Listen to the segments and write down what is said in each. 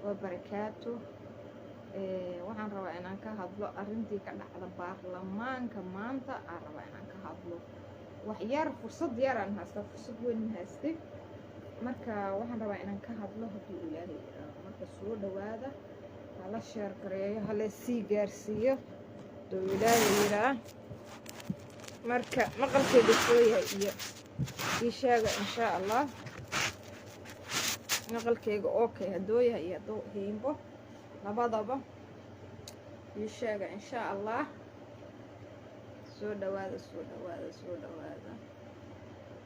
Wabarakaatu. Waxaan rabaa inaan ka hadlo arrintii ka dhacda baarlamaanka maanta. Aan rabaa inaan ka hadlo wax yar, fursad yaraan haystaa, fursad weyn ma haystay. Marka waxaan rabaa inaan ka hadlo hadduu Ilaahay yidhaaho. Marka soo dhawaada, hala share gareeyo, hala sii gaarsiiyo hadduu Ilaahay yidhaa. Marka maqalkeeda soo yahay iyo ii sheega, insha Allah. Maqalkeyga okay hadduu yahay iyo hadduu hiimbo, labadaba ii sheega, insha Allah. Soo dhawaada, soo dhawaada, soo dhawaada.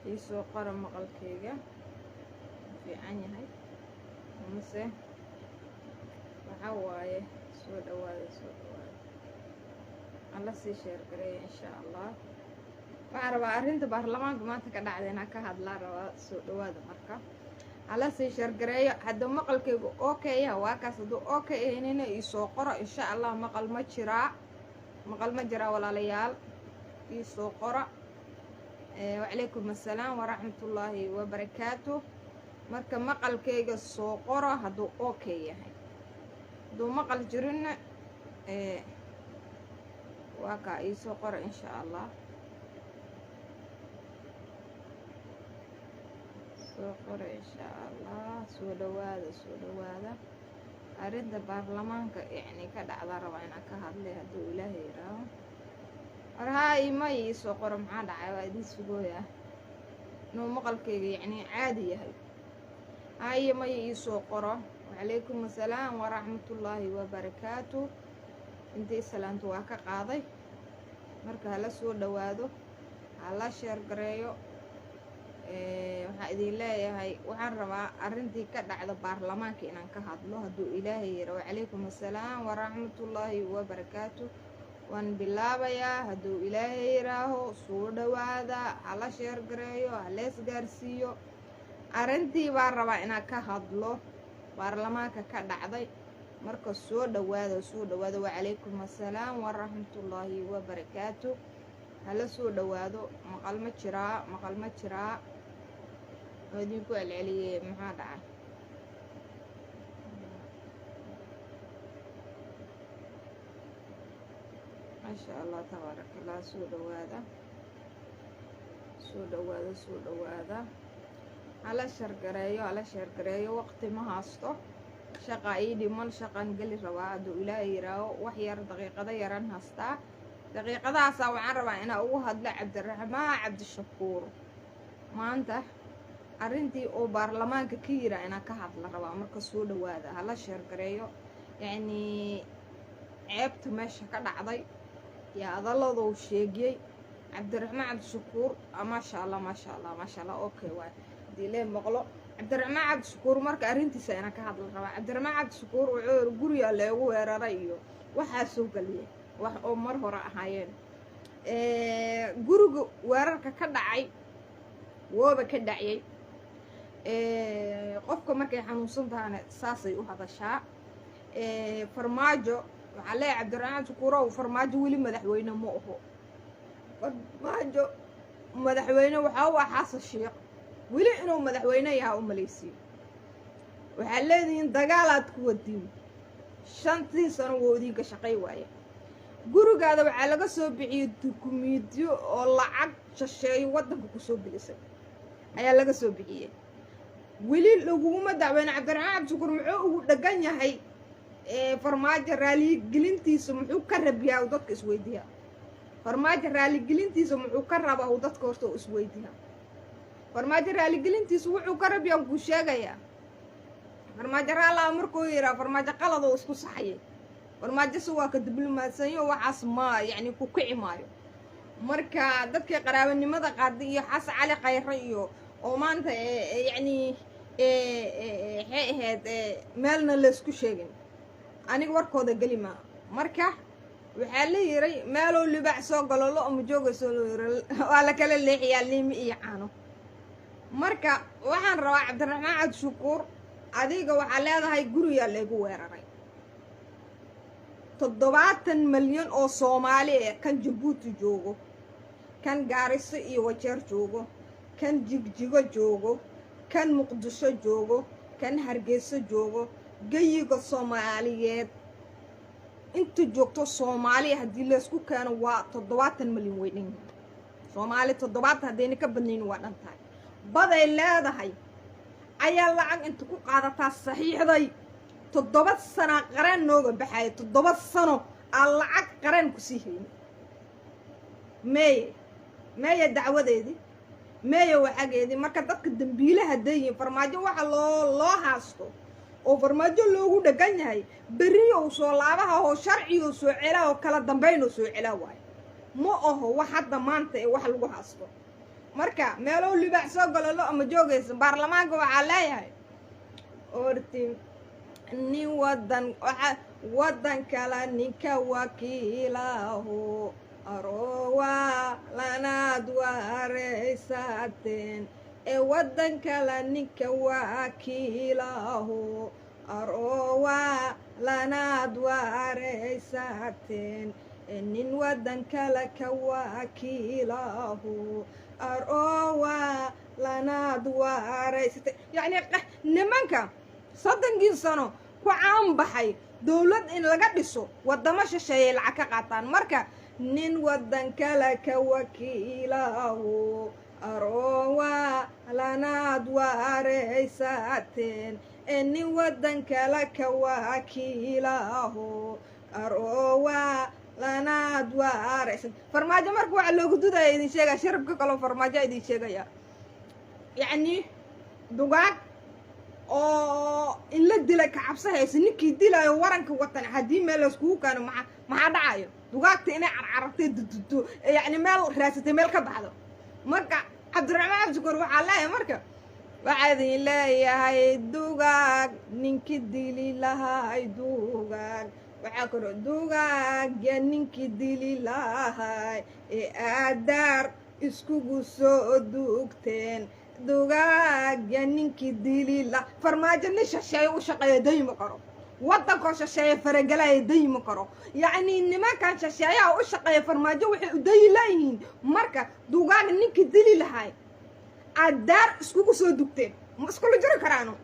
Ii soo qora maqalkeyga fiican yahay amase waxaa waaye. Soo dhawaada, soo dhawaada, alla sii share gareeya, insha Allah. Waxaan rabaa arrinta baarlamaanka maanta ka dhacda inaan ka hadlaa rabaa. Soo dhawaada, marka hala sii share gareeyo. Hadduu maqalkaygu okay yaha, waa kaas. Hadduu okay ahaynina, iisoo qoro, insha Allah. Maqal ma jiraa? Maqal ma jiraa, walaalayaal? Iisoo qora. Wacalaykum assalaam waraxmatullaahi wabarakaatu. Marka maqalkayga soo qoro hadduu okay yahay. Hadduu maqal jirinna, waa kaa, iisoo qora, insha Allah. Soo qora, insha Allah. Soo dhawaada, soo dhawaada. Arrinta baarlamaanka yacni ka dhacda rabaa inaan ka hadlay hadduu Ilaahay yidhaaho. War haa ima iisoo qoro. Maxaa dhacay? Waa idiin sugooya inuu maqalkayga yacni caadi yahay. Haye, maya, iisoo qoro. Wacalaykum assalaam waraxmatullaahi wabarakaatu. Intii salaanta waa ka qaaday. Marka hala soo dhawaado, hala share gareeyo. Waxaa idin leeyahay, waxaan rabaa arrintii ka dhacda baarlamaanka inaan ka hadlo hadduu Ilaahay yiro. Wacalaykum assalaam waraxmatullaahi wabarakaatu. Waan bilaabayaa hadduu Ilaahay yiraaho. Soo dhawaada, hala share gareeyo, halees gaarsiiyo. Arrintii baan rabaa inaan ka hadlo baarlamaanka ka dhacday. Marka soo dhawaada, soo dhawaada. Wacalaykum assalaam waraxmatullaahi wabarakaatu. Hala soo dhawaado. Maqal ma jiraa? Maqal ma jiraa? Oo idinku celceliyey, maxaa dhacay? Maasha Allah, tabaaraka Allah. Soo dhawaada, soo dhawaada, soo dhawaada. Hala share gareeyo, hala share gareeyo. Waqti ma haysto, shaqa ii dhiman, shaqaan geli rabaa hadduu Ilaahay yiraaho. Wax yar, daqiiqado yaran haystaa. Daqiiqadahaasaa waxaan rabaa inaa ugu hadlo Cabdiraxmaan Cabdishakuur maanta arrintii oo baarlamaanka ka yiraa inaan ka hadla rabaa. Marka soo dhawaada, hala share gareeyo. Yacnii ceebta meesha ka dhacday iyo hadaladuu sheegiyey Cabdiraxmaan Cabdishakuur. Maasha Allah, maasha Allah, maasha Allah. Okay waay hadii lee maqlo Cabdiraxmaan Cabdishakuur. Marka arrintiisa inaan ka hadla rabaa. Cabdiraxmaan Cabdishakuur wuxuu yiri guriga leegu weeraray iyo waxaa soo geliyay wax oo mar hore ahaayeen. Guriga weerarka ka dhacay wooba ka dhacyay. Qofka markay xanuunsan tahana saasay u hadashaa. Farmaajo waxaa leeyahay, Cabdiraxmaan Cabdishakuurow, Farmaajo weli madaxweyne ma aho. Farmaajo madaxweyne waxaa u ah Xasan Sheekh. Weli inuu madaxweyne yahaa u malaysiyo. Waxaad leedihiin dagaalaad ku wadiin. 5-tii sano wuu idinka shaqay waaye. Gurigaada waxaa laga soo bixiyey dukumiintiyo oo lacag shasheeyo waddanka kusoo gelisay ayaa laga soo bixiyey. Weli laguguma dacweyne. Cabdiraxmaan Cabdishakuur muxuu ugu dhagan yahay Farmaajo raaligelintiisa? Muxuu ka rabiyaa uu dadka isweydiiyaa? Farmaajo raaligelintiisa muxuu ka rabaa uu dadka horta u isweydiiyaa? Farmaajo raaligelintiisa wuxuu ka rabiyaa kuu sheegayaa. Farmaajo raallaa markuu yiraa, Farmaajo qalad oo isku saxayay. Farmaajo se waa ka diblomaadsanyo, waxaas ma yacni ku kici maayo. Marka dadkii qaraabanimada qaaday iyo Xasan Cali Khayre iyo oo maanta yacni waxay ahayd meelna laysku sheegin, aniga warkooda geli maa. Marka waxaa la yiray meeloo libaax soo galo lo ma joogayso loo yiri, waa la kala leexiyaa liimi iyo caano. Marka waxaan rabaa, Cabdiraxmaan Cabdishakuur, adiga waxaa leedahay gurigaa laygu weeraray. 70 malyan oo Soomaali eh, kan Jabuuti joogo, kan Gaariso iyo Wajeer joogo, kan Jigjigo joogo, kan Muqdisho joogo, kan Hargeyso joogo, Geyiga Soomaaliyeed inta joogto Soomaaliya haddii laysku keeno waa 70 malyan, way dhan yihiin Soomaali. 70 haddayna ka badnayn waa dhan tahay. Baday leedahay ayaa lacag inta ku qaadataa saxiixday. 7 sana qareen nooga baxaya, 7 sano aa lacag qareen kusii hayni. Meeye, meeye dacwadeedii? Meeye waxageedii? Marka dadka dambiilaha dayihin, Farmaajo waxa loo haasto oo Farmaajo loogu dhegan yahay, berriyow soo laabaha oo sharciyo soo celaa oo kala dambayn oo soo celaa waayo. Ma aho wax hadda maanta ee wax lagu haasto. Marka meelow libaax soo galo lo ama joogaysa. Baarlamaanka waxaa leeyahay orti nin wadan waxa waddan kala ninka wakiilahu arowa lanaad waaraysateen ee waddan kala ninka wakiilahu arowa lanaad waaraysateen ee nin waddan kale ka wakiilahu arowa lanaad waaraysatay. Yacni nimanka 30kii sano ku caan baxay dowlad in laga dhiso waddamo shisheeyay lacag ka qaataan. Marka nin waddan kale ka wakiilahu arowa lanaad waaraysateen ee nin waddan kale ka wakiilahu arowa lanaad waaraysan. Farmaajo marka waxaa loogu dudaya idin sheegaya, sharabka kaloo Farmaajo idin sheegaya, yacni dugaag oo in la dila ka cabsahayso ninkii dilaayo waranka watan haddii meel layskugu keeno, maxaa dhacayo? Dugaagta inay carcarartay, dududo, yacni meel raasatay, meel ka baxdo. Marka Cabdiraxmaan Cabdishakuur waxaa leeyahay, marka waxaa idin leeyahay dugaag ninkii dili lahay, dugaag waxaa kaloo dugaagya ninkii dili lahay ee aadaar iskugu soo duugteen, dugaagya ninkii dili la. Farmaajo nin shasheeye u shaqeeya dayma karo, waddankoo shasheeye faragelaya dayma karo. Yacni nimankan shasheeyaha u shaqeeya Farmaajo waxay u dayi laayihiin. Marka dugaag ninkii dili lahay aad daar iskugu soo dugteen, ma iskula jiri karaano.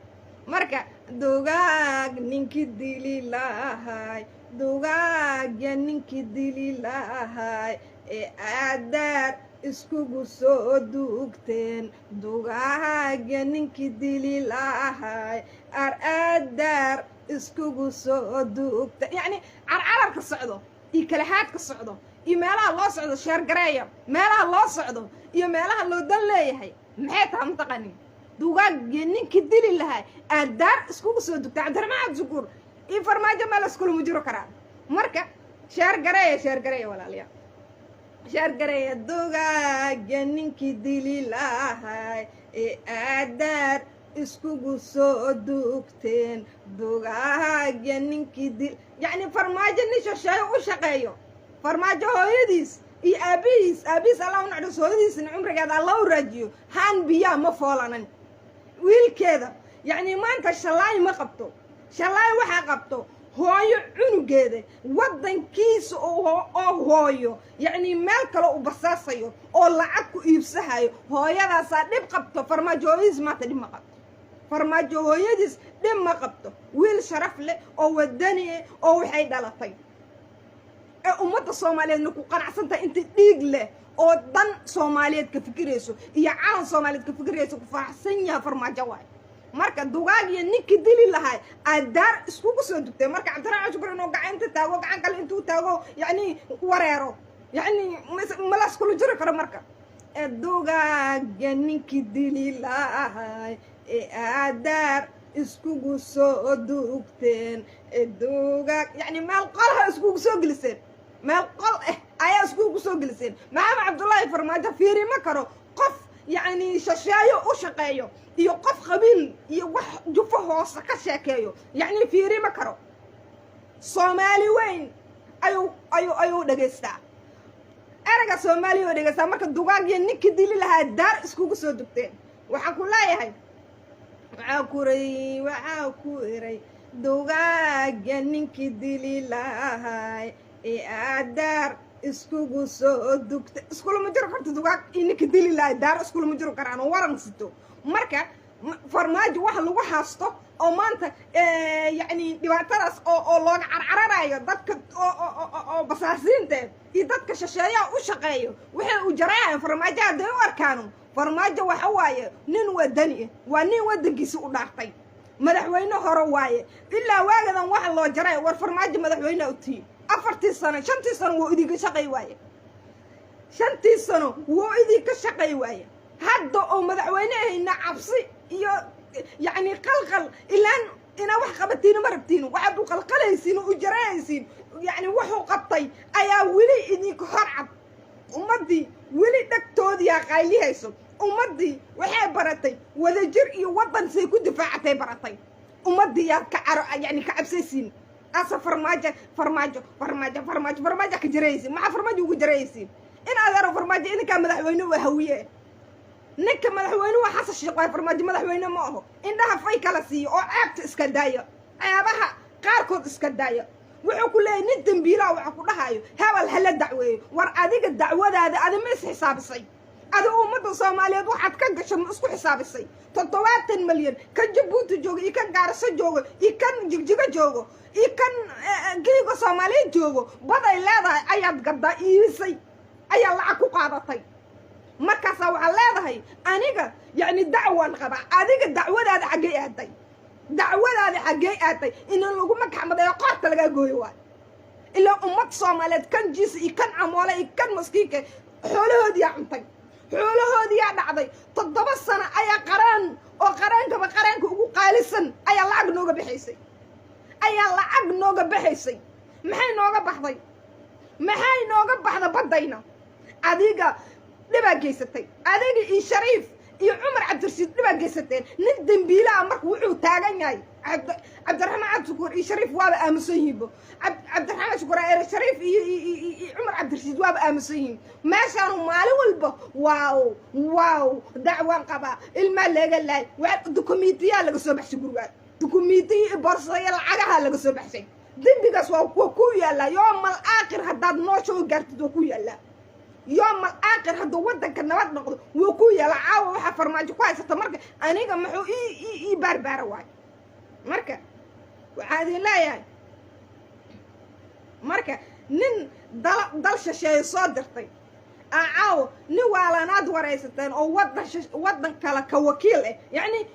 Marka dugaag ninkii dili lahay, dugaagya ninkii dili lahay ee aadaar iskugu soo duugteen, dugaagya ninkii dili lahay ar aadaar iskugu soo duugteen. Yacni carcararka socdo iyo kalahaadka socdo iyo meelaha loo socdo, sheergareeya meelaha loo socdo iyo meelaha loo dan leeyahay maxay taha? Mataqanin dugaagya ninkii dili lahay aadaar iskugu soo dugta. Cabdiraxmaan Cabdishakuur iyo Farmaajo meel iskulama jiro karaan. Marka share gareeya, share gareeya, walaalayaal, share gareeya. Dugaagya ninkii dili lahay ee aadaar iskugu soo duugteen, dugaagya ninkii dil. Yacni Farmaajo nin shasheeyo u shaqeeyo, Farmaajo hooyadiis iyo aabihiis, aabihiis Allah u naxariiso, hooyadiisna cumrigeeda Allah u raajiyo, haan biyaa ma foolanan wiilkeeda. Yacni maanta shallaay ma qabto, shallaay waxaa qabto hooyo cunugeeda waddankiisa oo hooyo, yacni meel kale u basaasayo oo lacag ku iibsahayo, hooyadaasaa dhib qabto. Farmaajo hooyadiis maanta dhib ma qabto, Farmaajo hooyadiis dhib ma qabto. Wiil sharaf leh oo wadani eh oo waxay dhalatay ee ummadda Soomaaliyeedna ku qanacsan tahay, inta dhiig leh oo dan Soomaaliyeed ka fikirayso iyo calan Soomaaliyeed ka fikirayso ku faraxsan yahay Farmaajo waay. Marka dugaag iyo ninkii dili lahay aad daar iskugu soo dugtay. Marka Cabdiraxmaan Shukur inuu gacanta taago, gacan kale intuu taago, yacni wareero, yacni malaskula jiri karo. Marka dugaagga ninkii dili lahay ee aadaar iskugu soo duugteen, dugaag yacni meel qolha iskugu soo geliseen, meel qol ah ayaa iskugu soo geliseen. Maxamed Cabdullaahi Farmaajo fiiri ma karo qof yacni shasheeyo u shaqeeyo iyo qof qabiil iyo wax jufo hoose ka sheekeeyo, yacni fiiri ma karo. Soomaali weyn ayuu dhegaystaa, erayga Soomaaliya oo dhegaystaa. Marka dugaag iyo ninkii dili lahaa daar iskugu soo dugteen, waxaan ku leeyahay, waxaa kuray, waxaa ku iray dugaagga ninkii dili lahay ee aadaar iskugu soo dugta. Iskulama jiro karto dugaag iyo ninkii dili lahay daar iskulama jiro karaan oo waran sito. Marka Farmaajo wax lagu haasto oo maanta yacni dhibaatadaas oo looga carcararayo dadka oo basaasiinta iyo dadka shasheeyaha u shaqeeyo, waxay u jarayaan Farmaajo. Hadday u arkaano Farmaajo waxa waaye nin wadani ah, waa nin waddankiisa u dhaartay, madaxweyne hore waaye. Ilaa waagadan waxa loo jaray, war Farmaajo madaxweyne u tihi 4-tii sano, 5-tii sano wuu idinka shaqay waaye, 5-tii sano wuu idinka shaqay waaye. Hadda oo madaxweyne ahayna cabsi iyo yacni qalqal ilaan inaa wax qabatiina ma rabtiin. Waxaad u qalqalaysiin, u jarayaysiin, yacni wuxuu qabtay ayaa weli idinka hor cad. Ummaddii weli dhegtoodiyaa qaylihayso. Ummaddii waxay baratay wadajir iyo waddan say ku difaacatay baratay. Ummaddii yaad ka caro, yani ka cabsaysiin asa Farmaajo, Farmaajo, Farmaajo, Farmaajo, Farmaajo ka jaraysiin. Maxaa Farmaajo ugu jaraysiin? In adeero Farmaajo idinkaa madaxweyne waa Hawiye. Ninka madaxweyne waa Xasan Sheekh waay, Farmaajo madaxweyne ma aho. Indhaha fay kala siiyo oo ceebta iska daayo, ceebaha qaarkood iska daayo. Wuxuu ku leeyahy nin dembiilaha waxa ku dhahayo hebel hala dacweeyo. War adiga dacwadaada adi ma is xisaabisay? Adi ummadda Soomaaliyeed waxaad ka gashay ma isku xisaabisay? 70 malyan kan Jabuuti joogo iyo kan Gaariso joogo iyo kan Jigjigo joogo iyo kan Geyiga Soomaaliyeed joogo, baday leedahay ayaad gaddaa, iibisay, ayaa lacag ku qaadatay. Markaasaa waxaad leedahay aniga yacni dacwaan qabaa. Adiga dacwadaada xaggey aaday? Dacwadaada xaggey aaday? In lagu magxamadeeyo, qoorta lagaa gooyo waayo. Ilaa ummad Soomaaliyeed kan jiis iyo kan camoole iyo kan maskiinka xoolahoodiyaa cuntay, xoolahoodiyaa dhacday. 7 sano ayaa qaraan oo qaraankaba qaraanka ugu qaalisan ayaa lacag nooga baxaysay, ayaa lacag nooga baxaysay. Maxay nooga baxday? Maxay nooga baxda baddayna? Adiga dhibaa geysatay, adiga iyo Shariif iyo Cumar Cabdirashiid dhibaa geysateen. Nin dembiila ah marka wuxuu taagan yahay Cabdiraxmaan Cabdishakuur iyo Shariif waaba aamusan yihiinbo. Cabdiraxmaan Shakuur, Shariif iyo Cumar Cabdirashiid waaba aamusan yihiin. Meeshaanu maalin walba waaw waaw dacwaan qabaa, ilmaa laga laay, dukumentiyaa laga soo baxshay gurigaa, dukumentiya iyo borsaya lacagaha laga soo baxshay. Dembigaas waa ku yaallaa yoomal aakhir. Haddaad noosha oo gaartid waa ku yaallaa yoomal aakhir. Hadduu waddanka nabad noqdo wuu ku yaala. Caawa waxaa Farmaajo ku haysata marka aniga muxuu ii baarbaara waayo? Marka waxaa idin leeyahay, marka nin dal shasheeye soo dirtay aa caawo nin waalanaad waraysateen oo waddan kale ka wakiil ah, yacni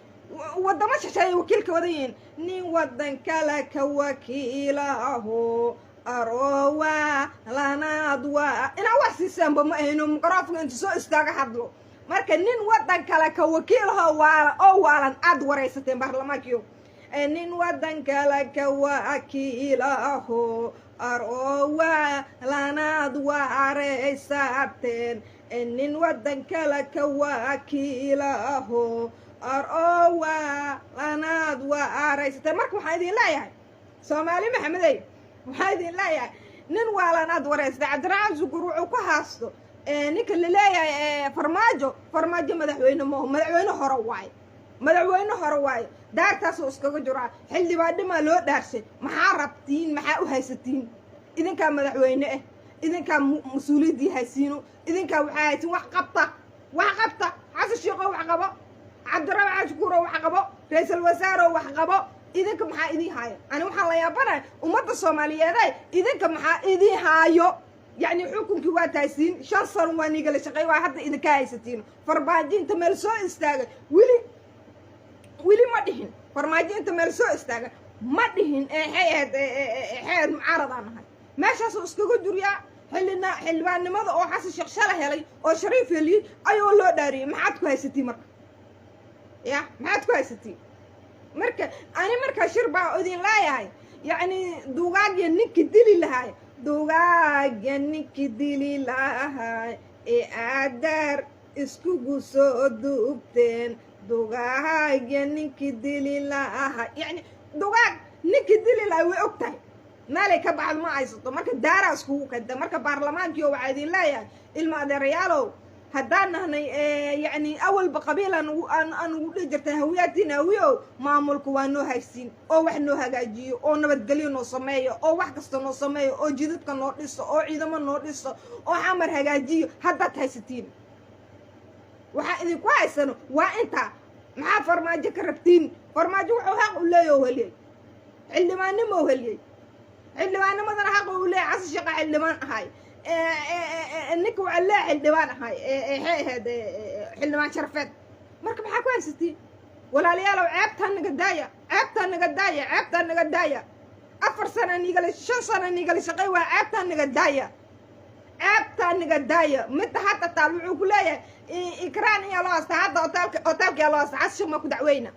waddamo shasheeye wakiilka wadan yihiin. Nin waddan kale ka wakiilaho arowa lanaad waa inaa wax siisaanba ma ahayno. Microfonka inta soo istaaga hadlo. Marka nin waddan kale ka wakiilaho waala oo waalan aad waraysateen baarlamaankiyo. Nin waddan kale ka wakiilaho arowa lanaad waraysateen, nin waddan kale ka wakiilaho arowa lanaad waraysateen. Marka waxaan idin leeyahay, Soomaali Maxamedey, waxaa idin leeyahay nin waalanaad waraystay. Cabdiraxmaan Sukur wuxuu ku haasto ninka laleeyahay Farmaajo, Farmaajo madaxweyne maaho, madaxweyne hore waaye, madaxweyne hore waaye. Daartaasoo iskaga jiraa, xildhibaandhimaa loo dhaarshay. Maxaa rabtiin? Maxaa u haysatiin? Idinkaa madaxweyne ah, idinkaa mas-uuliyaddii haysiino, idinkaa waxaa haysiin. Wax qabta, wax qabta. Xasan Sheekho wax qabo, Cabdiraxmaan Shukuuro wax qabo, ra-iisul wasaaro wax qabo. Idinka maxaa idin haayo? Ani waxaan la yaabanaya ummadda Soomaaliyeede, idinka maxaa idin haayo? Yacni xukunkii waa taasiin, 5 sano waa niigala shaqey, waa hadda idinka haysatiin. Farmaajo inta meel soo istaagay weli weli ma dhihin. Farmaajo inta meel soo istaaga ma dhihin xay ahayd, xeer mucaaradaan ahay. Meeshaasuu iskaga juryaa. Xillina xildhibaannimada oo Xasan Sheekh shala helay oo Shariif heliyey ayuu loo dhaariyey. Maxaad ku haysatiin marka? Ya maxaad ku haysatiin marka? Ani markaa shir baa idin leeyahay. Yacni dugaagya ninkii dili lahaay, dugaagya ninkii dili lahaay ee aadaar iskugu soo duubteen, dugaagya ninkii dili lahaa, yacni dugaag ninkii dili lahay way og tahay meelay ka baxdo ma haysato. Marka daaraa iskugu keentay. Marka baarlamaankiio waxaa idin leeyahay, ilma adeerayaalow, haddaan nahnay yacni awalba qabiil aan aan ugu dhihi jirtay hawiyaatiina, hawiyow, maamulka waa noo haysiin oo wax noo hagaajiyo oo nabadgelyo noo sameeyo oo wax kasta noo sameeyo oo jidadka noo dhiso oo ciidamo noo dhiso oo xamar hagaajiyo. Haddaad haysatiin waxaa idinku haysano waa intaa. Maxaa Farmaajo ka rabtiin? Farmaajo wuxuu xaq u leeyahy oo heliyey xildhibaannimo oo heliyey, xildhibaannimadana xaq uu leeyahy. Xasan Sheekha xildhibaan ahay, ninka waxaa leeyahay xildhibaan ahay, waxay ahayd xildhibaan sharafeed. Marka maxaa ku haysatiin, walaalayaalow? Ceebtaa naga daaya, ceebtaa naga daaya, ceebtaa naga daaya. 4 sana nigala, 5 sana nigala shaqay waa, ceebtaa naga daaya, ceebtaa naga daaya. Midda hadda taal wuxuu ku leeyahay Ikraan iyaa loo hasta hadda hoteelka, hoteelka yaa loo hasta. Xasan Sheekh ma ku dacweyna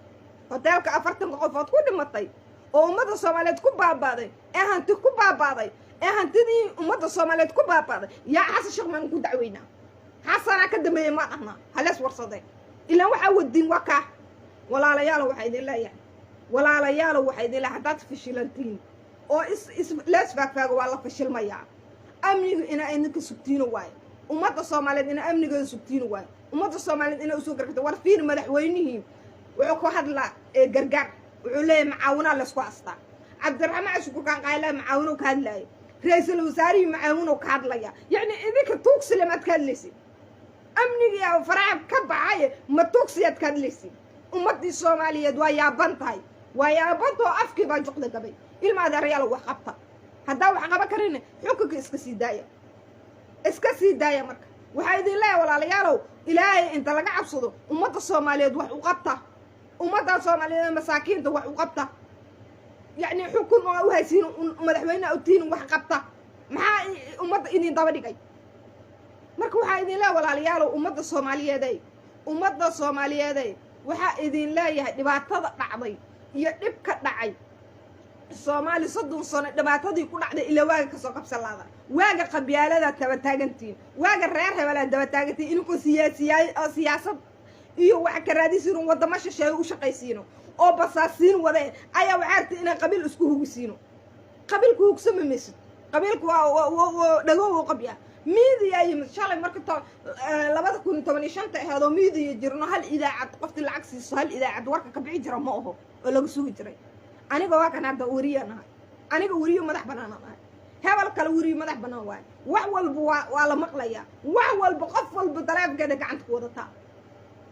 hoteelka 40-ka qofood ku dhimatay oo ummadda Soomaaliyeed ku baabaaday, ee hanti ku baabaaday, ee hantidii ummadda Soomaaliyeed ku baabaaday? Yaa Xasan Sheekh maan ku dacweynaa? Xasanaa ka dambeeyey ma dhahna? Halees warsadee ilaan waxaa wadiin waa kaa. Walaalayaalo, waxaa idin leeyahay, walaalayaalo, waxaa idin leeyahay, haddaad fashilantiin oo is is lees faagfaago, waa la fashilmayaa. Amnigu inaa idinka sugtiino waayo, ummadda Soomaaliyeed inaa amnigeeda sugtiino waayo, ummadda Soomaaliyeed inaa usoo gargarto. War fiir, madaxweynihii wuxuu ku hadlaa gargaar, wuxuu leeyahay macaawinaa laysku astaa. Cabdiraxmaan Cashukurkaan qaylaa macaawinow ka hadlaaya, ra-iisul wasaarihii macaawinow ka hadlaya. Yacni idinka tuugsile maad ka hadlaysid? Amnigii faraha ka baxaye, ma tuugsiyaad ka hadlaysid? Ummaddii Soomaaliyeed waa yaaban tahay, waa yaabantao afkii baa juqda gabay. Ilma adeerayaal, wax qabta. Haddaa wax qaban karin, xukunka iska sii daaya, iska sii daaya. Marka waxaa idin leeyahay, walaalayaalow, Ilaahay inta laga cabsado, ummadda Soomaaliyeed wax u qabta, ummadda Soomaaliyeed masaakiinta wax u qabta. Yacni xukun oo u haysiin, madaxweyne utiin, wax qabta. Maxaa ummadda idin daba dhigay? Marka waxaa idin leeyahay, walaalayaalow, ummadda Soomaaliyeeday, ummadda Soomaaliyeeday, waxaa idin leeyahay dhibaatada dhacday iyo dhibka dhacay Soomaali 30 sano, dhibaatadii ku dhacday ilaa waaga kasoo qabsalaada, waaga qabyaaladaa daba taagantihiin, waaga reer hebelaa daba taagantihiin, idinkoo siyaasiyaa siyaasad iyo wax ka raadisiino, waddamo shisheeye u shaqaysiino oo basaasiin wadee ayaa waxaa artay inaan qabiil isku hugisiino. Qabiilku hugsama maysid, qabiilku waa dhagow u qabyaa. Miidiya yimid shalay marka 2015-ta ahayd oo miidiya jirno, hal idaacad qoftii lacag siiso, hal idaacad warka ka bixi jira ma aho oo laga sugi jiray. Aniga waa kan hadda weriyaan ahay, aniga weriyo madax banaanaan ahay, hebel kale weriyo madax banaan waayo. Wax walba waa la maqlayaa, wax walba, qof walba daleefkeeda gacanta ku wadataa.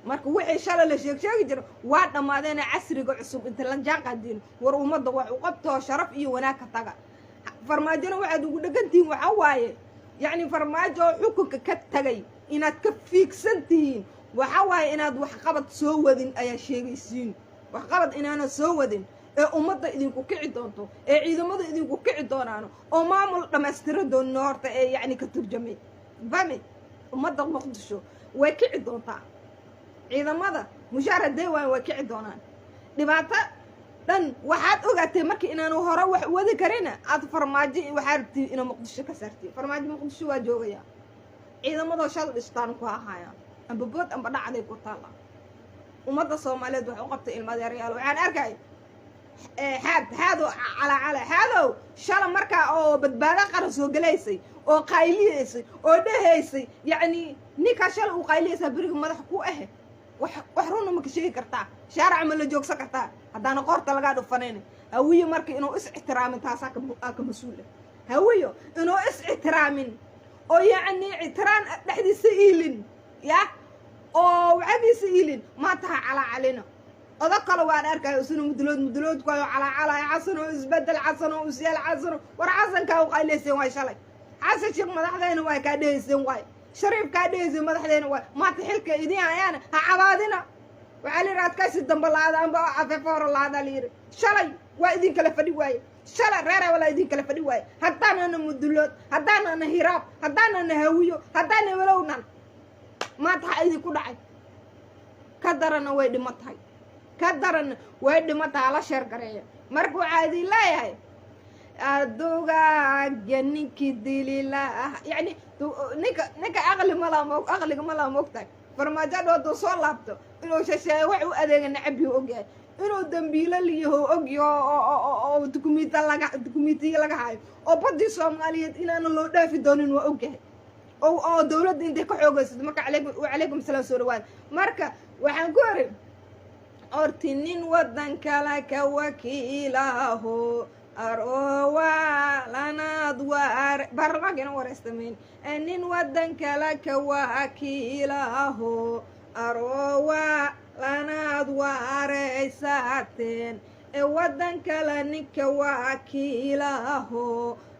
Marka wixii shalay la sheeg sheegi jira waa dhammaadeena. Casriga cusub inta la jaan qaadiin, war ummadda wax u qabtoo sharaf iyo wanaag ka taga. Farmaajona waxaad ugu dhegantihiin waxaa waaye, yacni Farmaajo oo xukunka ka tagay inaad ka fiigsan tihiin, waxa waaye inaad waxqabad soo wadin ayaa sheegaysiin. Waxqabad inaana soo wadin ee ummadda idinku kici doonto, ee ciidamada idinku kici doonaano oo maamul dhammaystira doonino horta ee yacni ka turjamay fahmi. Ummadda Muqdisho way kici doontaa, ciidamada mushaar hadday waayan way kici doonaan. Dhibaato dhan waxaad ogaatay marka inaanu hore wax wadi karina, aad Farmaajo waxaa rabtiin inaad Muqdisho ka saartiin. Farmaajo Muqdisho waa joogaya, ciidamadoo shal dhistaan ku ahaayaan, amba bood amba dhacday ku taalla. Ummadda Soomaaliyeed wax u qabtay. Ilmadeeryaal, waxaan arkay Xaad, Xaadow calaacala. Xaadow, shala markaa oo Badbaado Qaran soo gelaysay oo qayliyeysay oo dhehaysay, yacni ninkaa shala uu qayliyaysaa beriga madax ku ahe, wax runa ma ka sheegi kartaa? Shaaraca ma la joogsan kartaa haddaana qoorta lagaa dhufanayn? Hawiye marka inuu is ixtiraamin taasaa ka mas-uul ah. Hawiyo inuu is ixtiraamin oo yacni ixtiraam dhexdiisa iilin ya oo wacadiisa iilin maanta ha calaacalina. Odo kale waan arkaya isuna mudulood muduloodku ayo calaacalaya, Xasan oo isbedel, Xasan oo isyaal, Xasan. War Xasankaa u qaylayseen waay shalay, Xasan Sheekh madaxdayna waay kaa dhehayseen waay, Shariif kaa dhehayseen madaxdayna waay. Maanta xilka idin hayaana ha cabaadina. Waxaa la yidhi adkaysi damba la-aada amba afeefo hore la-aada la yidhi. Shalay waa idin kala fadhi waaye, shalay reer walaa idin kala fadhi waaye. Haddaanana mudulood, haddaanana Hiraab, haddaanana Hawiyo, haddaana walownan, maanta ha idinku dhacay. Ka darana way dhimo tahay, ka daranna way dhimo tahay. Ala share gareeya. Marka waxaa idin leeyahay, adugaga ninkii dilila, yacni ninka aqli malaa mo aqliga malaa moogtahay. Farmaajo hadduu soo laabto inuu shasheeye wax u adeega nacabiyo ogyahay, inuu dambiilo liyaho ogyaho oo dukumita laga dukumitiya laga hayo oo baddii Soomaaliyeed inaana loo dhaafi doonin waa ogyahay oo dawladda intay ka xoogaysato. Marka alaykum wacalaykum asalaam, soo dhawaad. Marka waxaan ku eri orti nin waddan kale ka wakiilaho arowa lanaad waar baarlamaanka ina wareystamayn, nin waddan kale ka wakiilaho arowa. lanaad waaraysateen ee waddan kale ninka wakiilaho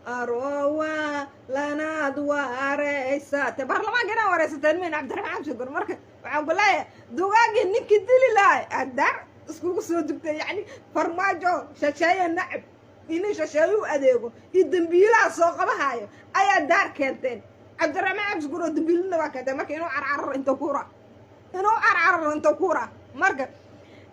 arowa lanaad waaraysateen. Baarlamaanka inaa waraysateen mayn Cabdiraxmaan Cabdishakuur. Marka waxaan ku leeyahay dugaagii ninkii dili lahay adaar iskugu soo dugtay. Yacni Farmaajo shasheeye nacab inin shasheeye u adeego iyo dambiilaha soo qabahayo ayaa daar keenteen. Cabdiraxmaan Cabdishakuur oo dambiilina waa keenteen. Marka inuu carcararo inta kuura, inuu carcararo inta kuura. Marka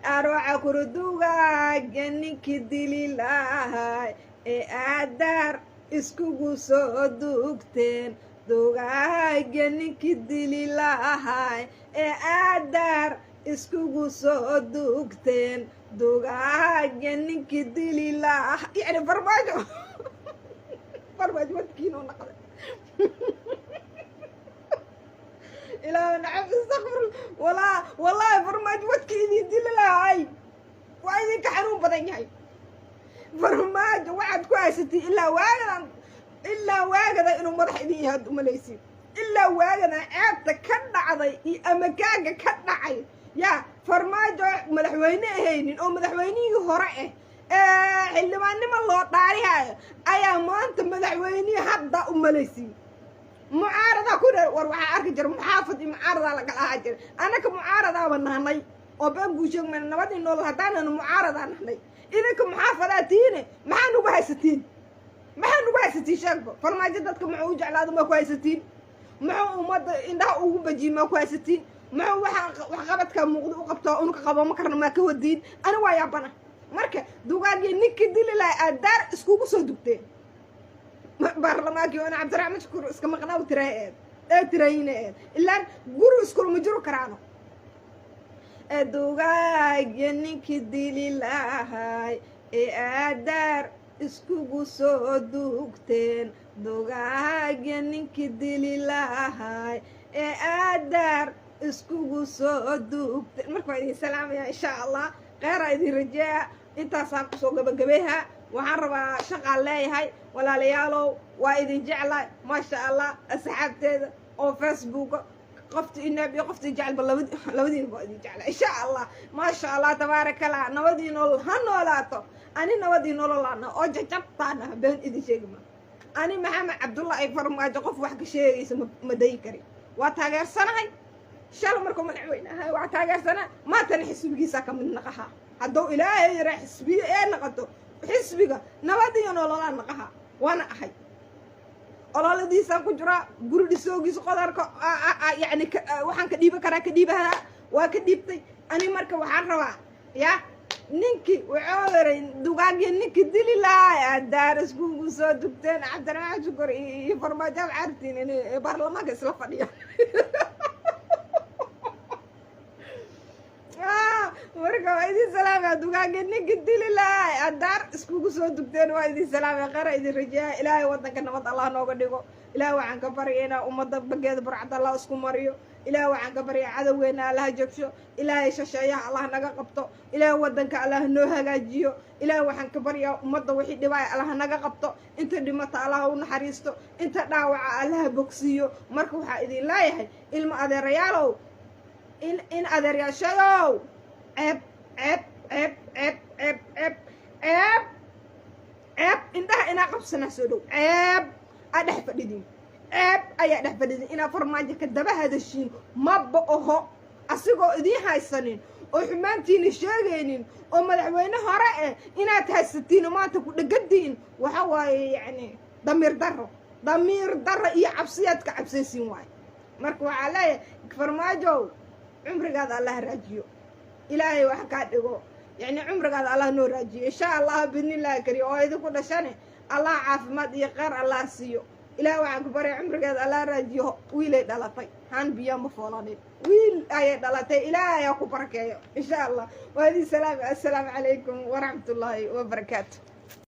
arooca kurudugaaga ninkii dili lahay ee aadaar iskugu soo dugteen, dugaaga ninkii dili lahay ee aadaar iskugu soo dugteen, dugaaga ninkii dili laha. Yacni Farmaajo, Farmaajo wadkiin u naqday. Ilaa nacam, istakfir walaa wallaahi, Farmaajo wadka idin dili lahay waa idinka xanuun badan yahay. Farmaajo waxaad ku haysatay ilaa waagadan, ilaa waagada inuu madax idin yahay ad umalaysid, ilaa waagadan ceebta ka dhacday iyo amakaaga ka dhacay. Yaa Farmaajo madaxweyne ahaynin oo madaxweynihii hore ah ee xildhibaannimo loo dhaarihayo ayaa maanta madaxweynihii hadda umalaysiin. Mucaaradaa ku dheer war waxaa arki jira muxaafad iyo mucaaradaa la kala ahaa jira. Annaka mucaaradaaba nahnay oo been kuu sheegmayna, nabadii nool haddaananu mucaaradaa nahnay, idinka muxaafadaa tiine. Maxaa nugu haysatiin? Maxaa nugu haysatiin? Sheegba Farmaajo dadka muxuu u jeclaado maa ku haysatiin? Muxuu ummadda indhaha ugu bajiyey maa ku haysatiin? Muxuu waxaa waxqabadkaa muuqda u qabtaa unuka qabo ma karna maa ka wadiin? Ani waa yaabana. Marka dugaagii ninkii dili lahay aad daar iskugu soo dugteen baarlamaankii oona Cabdiraxmaan Shukuur iska maqnaa tiray eed ee tirayina eed ilaan guri iskulama jiro karaano. Dugaagya ninkii dili lahay ee aadaar iskugu soo dugteen, dugaagya ninkii dili lahay ee aadaar iskugu soo dugteen. Marka waa idin salaamaya, insha Allah kheyraa idin rajeeya. Intaasaa kusoo gabagabeeha. Waxaan rabaa shaqaan leeyahay, walaalayaalow, waa idin jeclahay, maasha Allah. Asxaabteeda oo Facebooka, qofta inaab iyo qofta jecelba, labadiina waa idin jeclaa, insha Allah. Maasha Allah, tabaaraka Allah, nabadii nolol ha noolaato. Ani nabadii nololaana oo jajabtaana been idin sheegi ma. Ani Maxamed Cabdullahi Farmaajo qof wax ka sheegaysa ma dayi karin. Waa taageersanahay. Shala markuu madaxweyne ahay waa taageersanaa, maantana xisbigiisaa ka mid naqaha. Hadduu Ilaahay yaraa xisbiye ee naqato xisbiga nabad iyo nololaa naqaha, waana ahay. Ololadiisaan ku jiraa, guri dhisoogiisa qodarka, yacni waxaan ka dhiiban karaa ka dhiibahaa, waa ka dhiibtay ani. Marka waxaan rabaa ya ninkii wuxuu yaray dugaagii ninkii dili lahaa aadaar iskugu soo dugteen. Cabdiraxmaan Shukur iyo Farmaajo cartiin inay baarlamaanka isla fadhiyaan. Marka waa idin salaamaya. Dugaagii ninkii dili lahaa adaar iskugu soo dugteen, waa idin salaamaya, qara idin rajeeya. Ilaahay waddanka nabad Allah nooga dhigo. Ilaahay waxaan ka barya inaa ummadda bageeda burcad Allah isku mariyo. Ilaahay waxaan ka barya cadowgeena Allaha jogsho. Ilaahay shasheeyaha Allah naga qabto. Ilaahay waddanka Allah noo hagaajiyo. Ilaahay waxaan ka baryaa ummadda wixii dhibaaya Allah naga qabto, inta dhimata Allah u naxariisto, inta dhaawaca Allaha bogsiiyo. Marka waxaa idin leeyahay ilma adeerayaalow, in adeeryaashadow, ceeb ceeb ceeb ceeb ceeb ceeb ceeb ceeb, indhaha inaa qabsanaa soo dhow. Ceeb aa dhex fadhidin, ceeb ayaa dhex fadhidin. Inaa Farmaajo ka daba hadashiin maba oho, asigoo idiin haysanin oo xumaantiina sheegaynin oo madaxweyne hore eh inaad haysatiin oo maanta ku dhegantihiin. Waxa waaye yacni damiir darro, damiir darro iyo cabsiyaad ka cabsaysiin waaye. Marka waxaa leeyahay Farmaajow, cumrigaada Allah raajiyo, Ilaahay wax kaa dhigo, yacni cumrigaada Allah noo raajiyo, insha Allah bidnillaahi kariyo. Oo idinku dhashane Allah caafimaad iyo kheyr Allah siiyo. Ilaah waxaan ku barya cumrigeeda Allah raajiyo. Wiilay dhalatay, haan biyo ma foolanin, wiil ayay dhalatay. Ilaahay ha ku barakeeyo, insha Allah. Waa idin salaam. Assalaamu calaykum waraxmatullaahi wabarakaatu.